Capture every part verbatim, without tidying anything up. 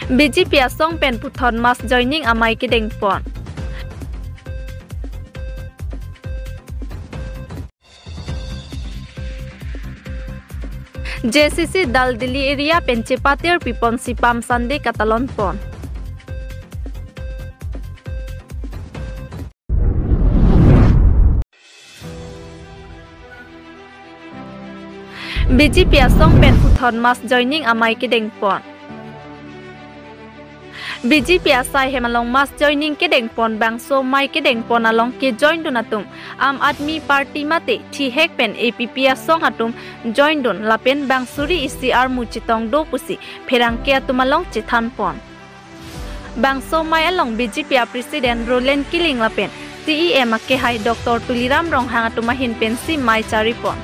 B J P asong pen puthot mass joining amei kedengpon. J C C dal Delhi area pen chepatir pipon si Palm Sunday katalon pon. B J P asong pen puthot mass joining amei kedengpon. B J P asai hem along mass joining kedengpon bangso amei kedengpon along kejoin dun atum Aam Aadmi Party mate thihek pen A P P asong atum join dun lapen bang suri isi armu chetong do pusi pherangke atum along chethanpon. Bangso amei along B J P a President Roland Killing lapen C E M akehai Doctor Tuliram Ronghang atum ahin pensi amei charipon.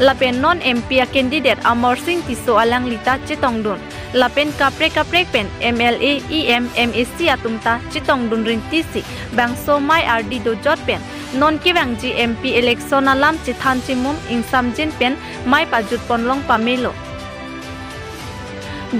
Lapen non M P a candidate Amarsing Tisso alangli ta chetongdun. Lapen kaprek kaprek pen M L A, E M, M A C atum ta chetongdun rintisi bangso amei ardi dojot pen non kevangji M P election alam chethan chimum ingsamjin pen amei pajutpon long pamelo.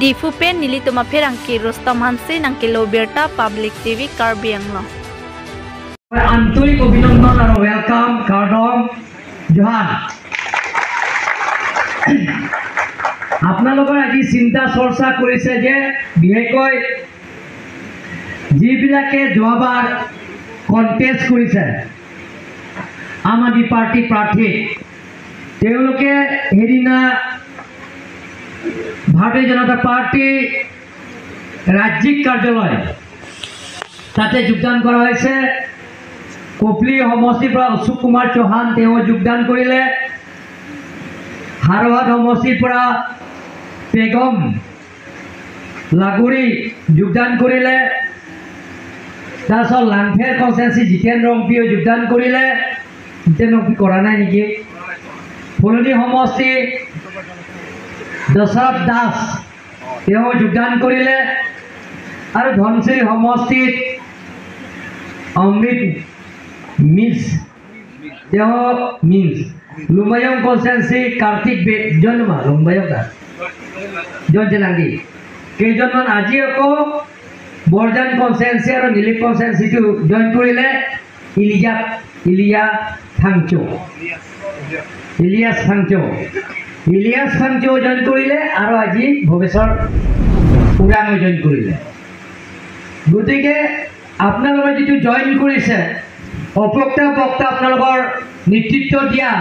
Diphu pen nelitum apherangke Rustom Hanse nangkelo birta Public T V Karbi Anglong. আন্তৰিক অভিনন্দন আৰু ৱেলকাম, কাৰ্ডম, জোহান। আপোনালোকৰ আজি চিন্তা চৰ্চা কৰিছে যে বিশেষকৈ যিবিলাকে যোৱাবাৰ কণ্টেষ্ট কৰিছে আম আদমি পাৰ্টি প্ৰাৰ্থী, তেওঁলোকে সেইদিনা ভাৰতীয় জনতা পাৰ্টি ৰাজ্যিক কাৰ্যালয় তাতে যোগদান কৰা হৈছে। কপলি সমষ্টিৰ পৰা অশোক কুমাৰ চৌহান তেওঁ যোগদান কৰিলে। হাৰহাট সমষ্টিৰ পৰা পেগম লাগুৰি যোগদান কৰিলে। তাৰপিছত লাংফেৰ কনষ্টিটুৱেঞ্চি জিতেন ৰংপিয়েও যোগদান কৰিলে। জিতেন ৰংপি কৰা নাই নেকি? ফুলনি সমষ্টি দশৰথ দাস তেওঁ যোগদান কৰিলে। আৰু ধনশিৰি সমষ্টিত অমৃত মিছ তেওঁ মিছ, লুম্বায়ং কনষ্টিটুৱেঞ্চি কাৰ্তিক বে-, জন্মা লুম্বায়ং দা, জন জেলাংগী। কেইজনমান আজি আকৌ বৰজান কনষ্টিটুৱেঞ্চি আৰু নিলিপ কনষ্টিটুৱেঞ্চিটো জইন কৰিলে। ইলিয়া, ইলিয়া থাংচো, ইলিয়াছ থাংচো, ইলিয়াছ থাংচো জইন কৰিলে আৰু আজি ভৱেশ্বৰ ওৰাঙে জইন কৰিলে। গতিকে আপোনালোকে যিটো জইন কৰিছে, অপক্তা বক্তা আপোনালোকৰ নেতৃত্ব দিয়া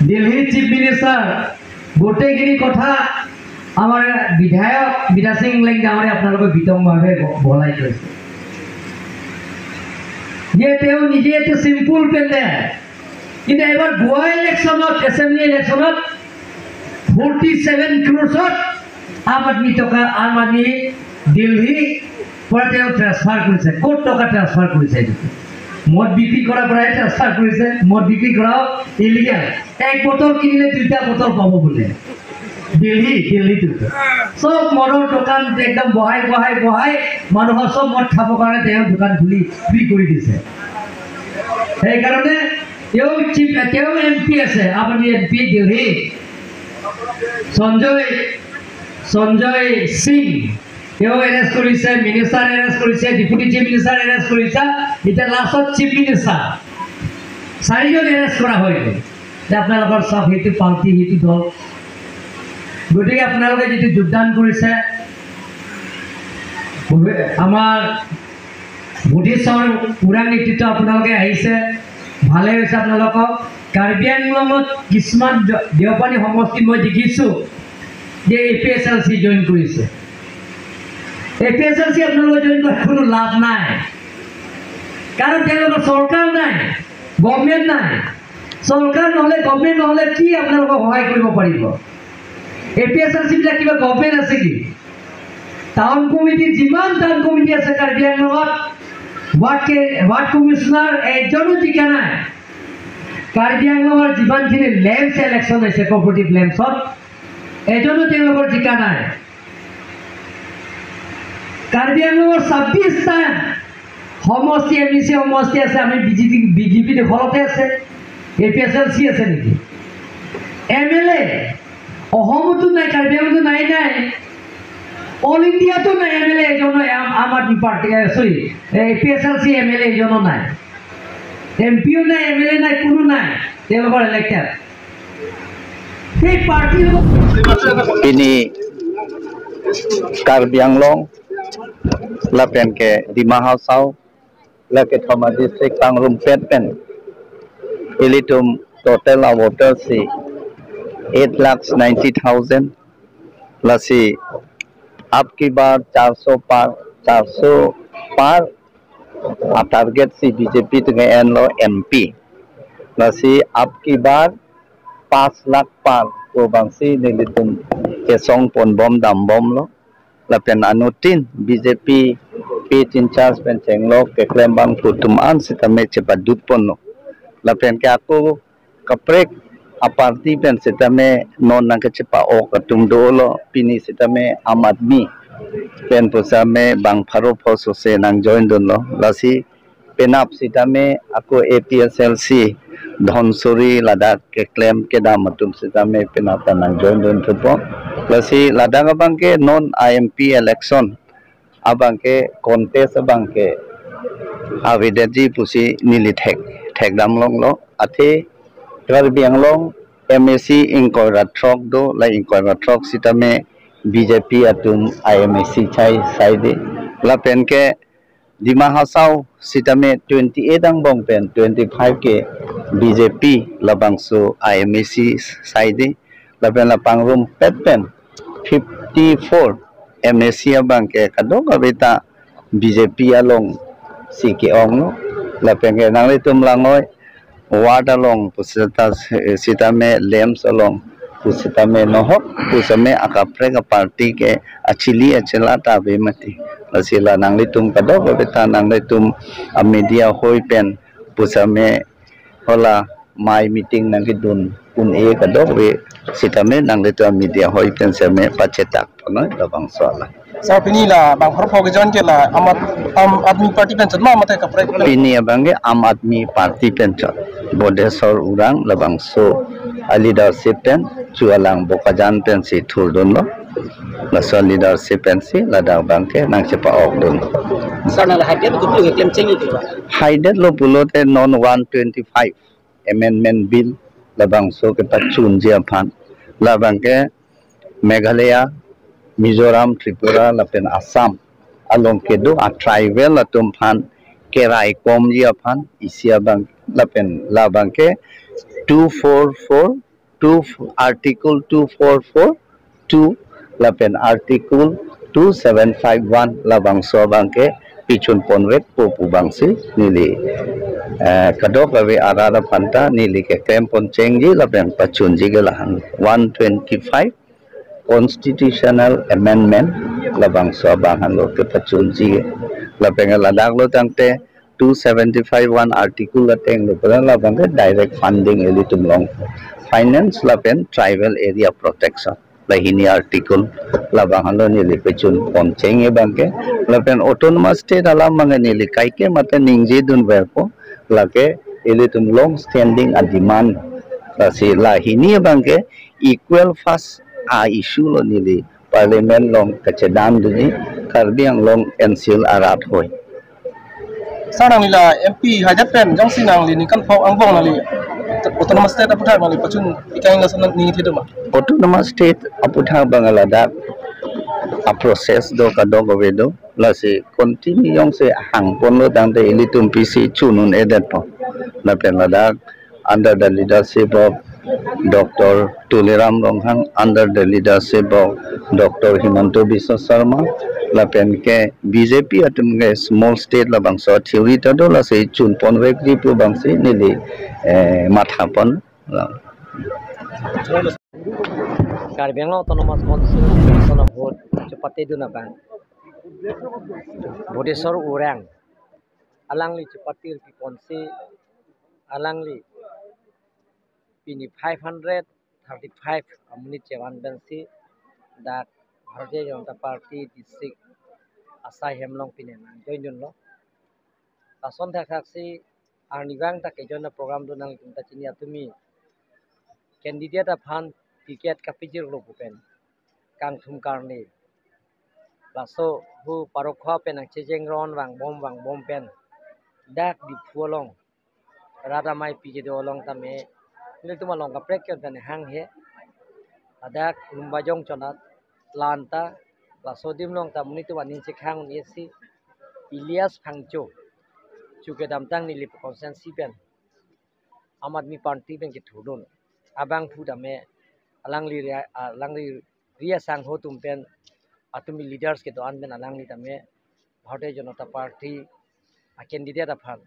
দিল্লী চিফ মিনিষ্টাৰ, গোটেইখিনি কথা আমাৰ বিধায়ক বিদ্যা সিং ইংলেং ডাঙৰীয়া আপোনালোকে বিতংভাৱে ব-, বহলাই থৈছে। যে তেওঁ নিজে এইটো চিম্পুল পেণ্ডেল, কিন্তু এবাৰ গোৱা ইলেকশ্যনত, এছেম্বলি ইলেকশ্যনত ফৰ্টি ছেভেন ক্ৰ'ৰ্ছত আম আদমি টকা, আম আদমি দিল্লী পৰা তেওঁ ট্ৰেন্সফাৰ কৰিছে। ক'ত টকা ট্ৰেন্সফাৰ কৰিছে এইটো? মদ বিক্ৰী কৰাৰ পৰাই ট্ৰেন্সফাৰ কৰিছে। মদ বিক্ৰী কৰাও ইলিগেল। এক বটল কিনিলে দুইটা বটল পাব বোলে। দিল্লী, দিল্লীত। চব মদৰ দোকান একদম বহাই, বহাই, বহাই মানুহৰ চব মদ খাবৰ কাৰণে তেওঁ দোকান খুলি ফ্ৰী কৰি দিছে। সেইকাৰণে তেওঁ চিফ, তেওঁ এম পি আছে, আপুনি এম পি দিল্লী, সঞ্জয়, সঞ্জয় সিং, তেওঁ এৰেষ্ট কৰিছে, মিনিষ্টাৰ এৰেষ্ট কৰিছে, ডেপুটি চিফ মিনিষ্টাৰ এৰেষ্ট কৰিছে, এতিয়া লাষ্টত চিফ মিনিষ্টাৰ, চাৰিজন এৰেষ্ট কৰা হৈ গ'ল। যে আপোনালোকৰ চব সেইটো পাৰ্টি, সেইটো দল। গতিকে আপোনালোকে যিটো যোগদান কৰিছে, আমাৰ বুদ্ধিষ্টৰ পুৰা নেতৃত্ব আপোনালোকে আহিছে, ভালে হৈছে আপোনালোকক। কাৰ্বি আংলঙত কিছুমান জ-, দেওপানী সমষ্টিত মই দেখিছোঁ যে A P H L C join কৰিছে। এ পি এইচ এল চি আপোনালোকে জইন কৰি কোনো লাভ নাই, কাৰণ তেওঁলোকৰ চৰকাৰ নাই, গভৰ্ণমেণ্ট নাই। চৰকাৰ নহ'লে, গভৰ্ণমেণ্ট নহ'লে কি আপোনালোকক সহায় কৰিব পাৰিব? এ পি এইচ এল চি বিলাক কিবা গভৰ্ণমেণ্ট আছে কি? টাউন কমিটি, যিমান টাউন কমিটি আছে কাৰ্বি আংলঙত, ৱাৰ্ড কে-, ৱাৰ্ড কমিছনাৰ এজনো জিকা নাই। কাৰ্বি আংলঙৰ যিমানখিনি লেম্পছ ইলেকশ্যন হৈছে, কপাৰেটিভ লেম্পছত, এজনো তেওঁলোকৰ জিকা নাই। কাৰ্বি আংলঙৰ ছাব্বিশটা সমষ্টি, এম ই চি সমষ্টি আছে, আমি B J P, B J P দখলতে আছে। এ পি এইচ এল চি আছে নেকি? এম এল এ অসমতো নাই, কাৰ্বি আংলঙতো নাই, নাই। অল ইণ্ডিয়াতো নাই এম এল এ এজনো, আম, আম আদমি পাৰ্টি, এ, চৰি, এ, A P S L C M L এ এজনো নাই। এম পিও নাই, এম এল এ নাই, কোনো নাই তেওঁলোকৰ ইলেকশ্যন। সেই পাৰ্টিৰ লগত Pini Karbi Anglong lapen ke Dima Hasao, lake thoma district pangrumpet pen ilitum total a voter si eight lakhs ninety thousand, lasi ab ki bar charso par, charso par a target si B J P tunge enlo M P. Lasi ab ki bar pas lakh par pu abangsi nelitum kesong ponbom dambomlo. Lapen anuttin B J P page in charge pen chenglok keklem abang pu atum an sitame chepadut ponlo. Lapen ke ako kaprek a party pen sitame non nangkechepa-ok atum dolo, pini sitame Aam Aadmi pen pusitame bang pharo pho sose nang join dunlo. Lasi penap sitame ako A P S L C Dhansiri ladak keklem kedam atum sitame penap ta nang join dun thupo. Lasi ladak abang ke non I M P election abang ke contest abang ke avedetji pusi neli thek, thekdam longlo. Athe Karbi Anglong M A C ingkoi ra throk do, la ingkoi ra throk sitame B J P atum I M A C chai saide. Lapen ke Dima Hasao sitame twenty-eight angbong pen twenty-five ke B J P labangso I M A C saide. Lapen la pangrumpet pen fifty-four M A C abang ke kadokave ta B J P alongsi ke-onglo. Lapen ke nanglitum langoi ward along pusita, sitame LAMPS along pusitame nohok pusitame akaprek a party ke achili achela ta ave mati. Lasi la nanglitum kadokave ta nanglitum a media hoi pen pusitame hala mai meeting nangkedun un-e kadokave sitame nanglitum a media hoi pen sitame pachetak ponoi labangso alam. Sir, pini la bang pharo pho ke join ke la Aam Aad-, Aam Aadmi Party pen chot ma mate kaprek? Pini abang ke Aam Aadmi Party pen chot. Bodheswar Urang labangso a leadership pen chu alang Bokajan pensi thurdunlo. Laso leadership pensi ladak abang ke nangchepa-ok dun. Sir, nang haidet lo pulote klem cheng-iklo? Haidet lo pulote non one twenty-five Amendment Bill labangso kepachunji aphan. Labang ke Meghalaya, Mizoram, Tripura lapen Assam along kedo a tribal atum aphan keraikomji aphan isi abang lapen labang ke two four four two, Article two four four two lapen Article two seven five one labangso abang ke pichun ponvekpo pu abangsi neli, eh, kadokave arat aphan ta neli keklem pon chengji lapen pachunji ke lahan one twenty-five Constitutional Amendment labangso abang henlo kepachunji. Lapen ladak lo tangte two seventy-five one article ateng lo pura labang ke direct funding ilitum long finance lapen tribal area protection. Lahini article labang henlo neli pachun pon cheng abang ke. Lapen autonomous state alam abang neli kaike mate ningje dunverpo, lake ilitum long standing a demand. Lasi lahini abang ke equal first a issue lo neli Parliament along kachedam dunji Karbi Anglong N C L arat hoi. Sir, nangli la M P haidet pen jongsi nangli ningkan phongo angbong nangli Autonomous State aphuthak nangli pachun ikang lason ningje do ma? Autonomous State aphuthak abang ladak a process do, kadokave do, lasi continue jongsi hang ponlo tangte ilitum pisi chun un-edetpo. Lapen ladak under the leadership of Doctor Tuliram Ronghang, under the leadership of Doctor Himanta Biswa Sarma, lapen ke B J P atum ke small state labangso theory ta do, lasi chun ponvekji pu abangsi neli, eh, matha pon. Karbi Anglong Autonomous Council election a vote chepatedun abang Bodheswar Urang alangli chepatir kikonsi alangli pini five hundred thirty-five amonit chevan pensi dak Bharatiya Janata Party district asai hem along pine nang join dunlo. Lason thakthaksi arnivang ta kejoin a program do, nangtum ta chini atumi candidate aphan ticket kapijirlo pu pen kangthum karne. Laso hu parokho pen nangchejeng ron vangbom vangbom pen dak Diphu along rat amei pi kedo along tame nelitum along kaprek ke pen hanghe. Adak Lumbajong chonat lanta laso adim along ta monit atum aning chekhang un-e si Elias Phangcho, chu kedamtang Nilip constituency pen Aam Aadmi Party pen kethurdun abangphu tame alangli ria, alangli ria sangho atum pen, atum leaders kedo-an pen alangli tame Bharatiya Janata Party a candidate aphan,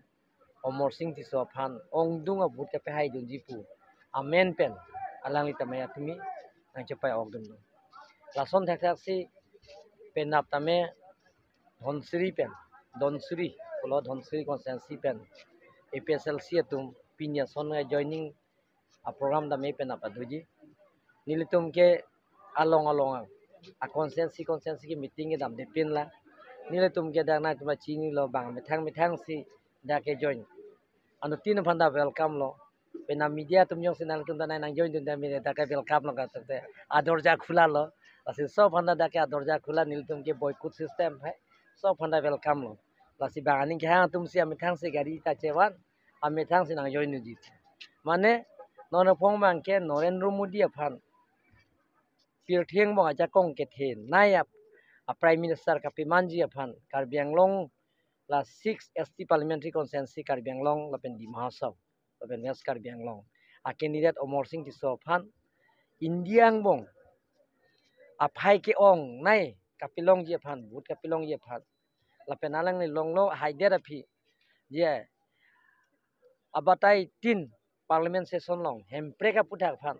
Amarsing Tisso aphan ongdung a vote kapehaidunji pu amen pen alangli tame atum nangchepai-okdunlo. Lason thakthak si penap tame Dhansiri pen, Dhansiri pulo, Dhansiri constituency pen A P H L C atum pini ason joining a program tame penap adoji. Nelitum ke along along a constituency constituency ke meeting kedamde pinlang. Nelitum ke dak nangtum chinilo, bang methang methang si dak ke join. Anuttin aphan ta welcome lo. Penap media atum jongsi nangtum ta nangjoindun tame dak ke welcome lo, katok te adorja khula lo. Lasi laso aphan ta dak ke adorja khula, nelitum ke boycott system hai. Laso aphan ta welcome lo. Lasi bang aning kehang atum si amethang si gari ta chevan, amethang si nangjoindunji. Mane non aphong bang ke Narendra Modi aphan pirthe angbong ajakong kethenei ap a Prime Minister kapemanji aphan Karbi Anglong la six S T Parliamentary Constituency Karbi Anglong lapen Dima Hasao lapen West Karbi Anglong a candidate Amarsing Tisso aphan India angbong aphai ke-ongnei kapelongji aphan, vote kapelongji aphan, lapen alangli longlo haidet aphi je abatai tin Parliament session along Hemprek aphuthak aphan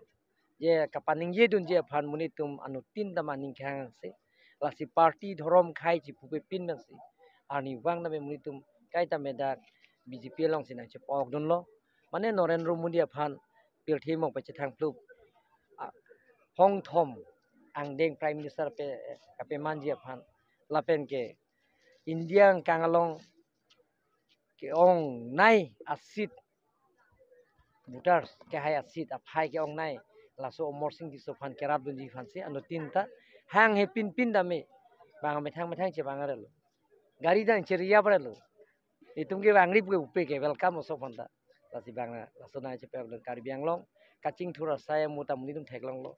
je kapaningjedunji aphan monit atum anuttin ta aning kehang si, lasi party dhorom khei chipupe pin nang si arnivang tame monit atum kaita medak B J P along si nangchepokdunlo. Mane Narendra Modi aphan pirthe angbong pachethang plup a hongthom angdeng Prime Minister pe kapemanji aphan lapen ke India angkang along ke-ongnei a seat, voters kehai a seat aphai ke-ongnei laso Amarsing Tisso aphan kerapdunji aphan si anuttin ta hanghe pinpin tame bang methang methang chevang arelo, gari dang cheriap arelo. Itum ke bang rip ke upe ke welcome laso aphan ta. Lasi bang laso nangchepokdun Karbi Anglong kachingthur asai amu ta monit atum theklonglo.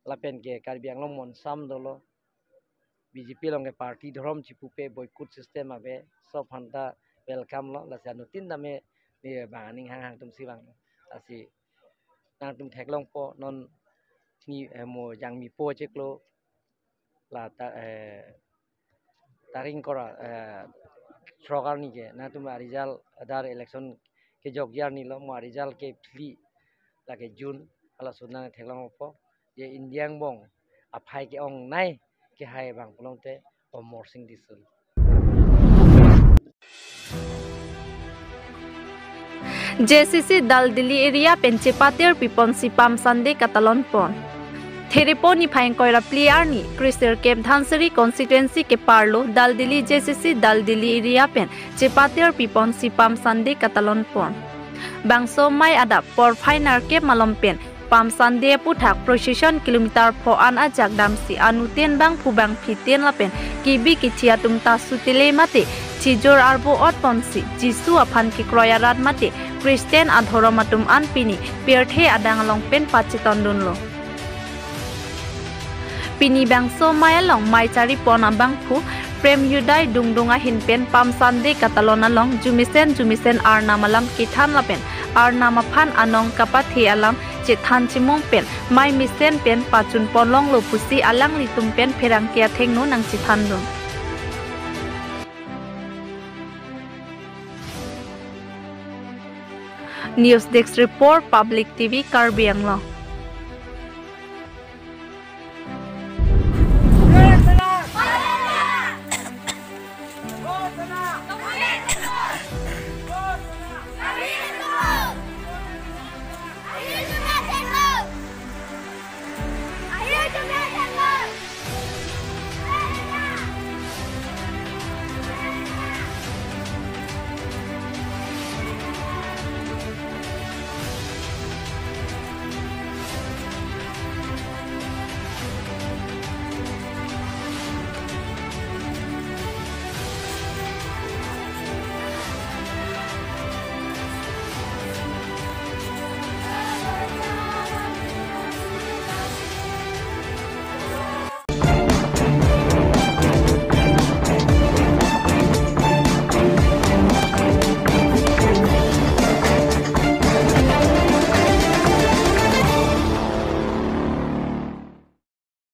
Lapen ke Karbi Anglong monsam dolo. B J P along ke party dhorom chipupe boycott system ave, laso aphan ta welcome lo. Lasi anuttin tame ne bang aning hanghang atum si vang. Lasi nangtum theklongpo non ni, eh, mo jangmipo chiklo la ta, eh, tarik ingkoi ra, eh, throk arni ke nangtum a result adar election kejokji arni lo, mo a result kephli lake June, halaso nangtheklongpo je India angbong aphai ke-ongnei kehai bang pulote Amarsing Tisso. J C C Daldili area pen chepatir piponsi Palm Sunday katalon pon. Therepo niphai ingkoi ra phli arni, Christian Camp Dhansiri constituency keparlo Daldili J C C Daldili area pen chepatir piponsi Palm Sunday katalon pon. Bangso amei adap porphai nerkep malom pen Palm Sunday aphuthak procession kilometer pho an ajak damsi anuttin bangphu bangphi tin lapen kebi kethe atum ta sutile mate chijor arbo ot ponsi Jisu aphan kekroi arat mate Christian adhorom atum an pini pirthe adang along pen pachetongdunlo. Pini bangso amei along amei charipon abangphu Prem Yudai Dungdung ahin pen Palm Sunday katalon along jumesen jumesen Arnam alam kethan lapen Arnam aphan anong kapathe alam chethan chimung pen amei mesen pen pachun ponlonglo pusi alanglitum pen pherangke athengno nangchethandun. News Desk Report, Public T V, Karbi Anglong.